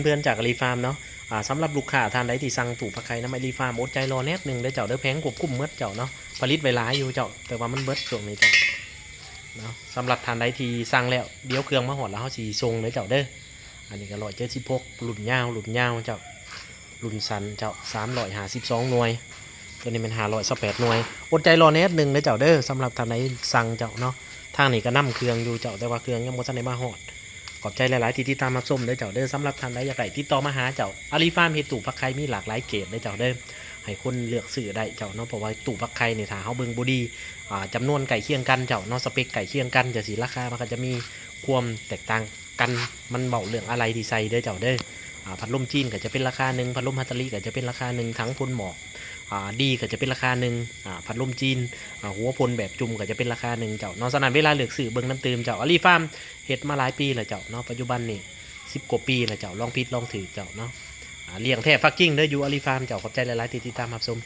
ເພື່ອນຈາກອາລີຟາມເນາະ. ອ່າ ສຳລັບລູກຄ້າທ່ານໃດທີ່ສັ່ງຕູ້ຟັກໄຂ່ນຳອາລີຟາມ ອົດໃຈລໍແນດໜຶ່ງເດີເຈົ້າເດີ ແຜງຄວບຄຸມໝົດເຈົ້າເນາະ. ຜະລິດໄວ້ຫຼາຍຢູ່ເຈົ້າ ແຕ່ວ່າມັນເບິດຊ່ວງນີ້ເຈົ້າເນາະ. ສຳລັບທ່ານໃດທີ່ສັ່ງແລ້ວ ດຽວເຄື່ອງມາຮອດແລ້ວເຮົາຊິສົ່ງເດີເຈົ້າເດີ. ອັນນີ້ກໍຮ້ອຍເຈັດສິບຫົກ ລຸ້ນຍາວ ລຸ້ນຍາວເຈົ້າ ລຸ້ນສັ້ນເຈົ້າ ສາມຮ້ອຍຫ້າສິບສອງໜ່ວຍ ຕົວນີ້ແມ່ນຫ້າຮ້ອຍຊາວແປດໜ່ວຍ. ອົດໃຈລໍແນດໜຶ່ງເດີເຈົ້າເດີ ສຳລັບທ່ານໃດສັ່ງເຈົ້າເນາະ. ທາງນີ້ກໍນຳເຄື່ອງຢູ່ເຈົ້າ ແຕ່ວ່າເຄື່ອງຍັງບໍ່ທັນໄດ້ມາຮອດ. ຂອບໃຈຫຼາຍໆທີ່ຕິດຕາມຮັບຊົມເດີເຈົ້າເດີ. ສຳລັບທ່ານໃດຢາກໄດ້ຕິດຕໍ່ມາຫາເຈົ້າ ອາລີຟາມເຮັດຕູ້ຟັກໄຂ່ມີຫຼາກຫຼາຍເກຣດເດີເຈົ້າເດີ ໃຫ້ຄົນເລືອກຊື້ໄດ້ເຈົ້າເນາະ. ເພາະວ່າຕູ້ຟັກໄຂ່ນີ້ຖ້າເຮົາເບິ່ງບໍ່ດີ ອ່າ ຈຳນວນໃກ້ຄຽງກັນເຈົ້າເນາະ ສະເປັກໃກ້ຄຽງກັນຈັ່ງຊີ້ ລາຄາມັນກໍຈະມີຄວາມແຕກຕ່າງກັນ. ມັນເວົ້າເລື່ອງອາໄຫຼ່ທີ່ໃສ່ເດີເຈົ້າເດີ. ອ່າ ພັດລົມຈີນກໍຈະເປັນລາຄາໜຶ່ງ ພັດລົມຮາຕາລິກໍຈະເປັນລາຄາໜຶ່ງ ຖັງພົ້ນໝອກ ອ່າ ດີກໍຈະເປັນລາຄາໜຶ່ງ ອ່າ ພັດລົມຈີນ ອ່າ ຫົວພົ້ນແບບຈຸ່ມກໍຈະເປັນລາຄາໜຶ່ງເຈົ້າເນາະ. ສະນັ້ນເວລາເລືອກຊື້ເບິ່ງນຳຕື່ມເຈົ້າ. ອາລີຟາມເຮັດມາຫຼາຍປີແລ້ວເຈົ້າເນາະ ປັດຈຸບັນນີ້ສິບກວ່າປີແລ້ວເຈົ້າ ລອງຜິດລອງຖືກເຈົ້າເນາະ. ອ່າ ລ້ຽງແທ້ຟັກຈິງເດີຢູ່ອາລີຟາມເຈົ້າ. ຂອບໃຈຫຼາຍໆທີ່ຕິດຕາມຮັບຊົມ.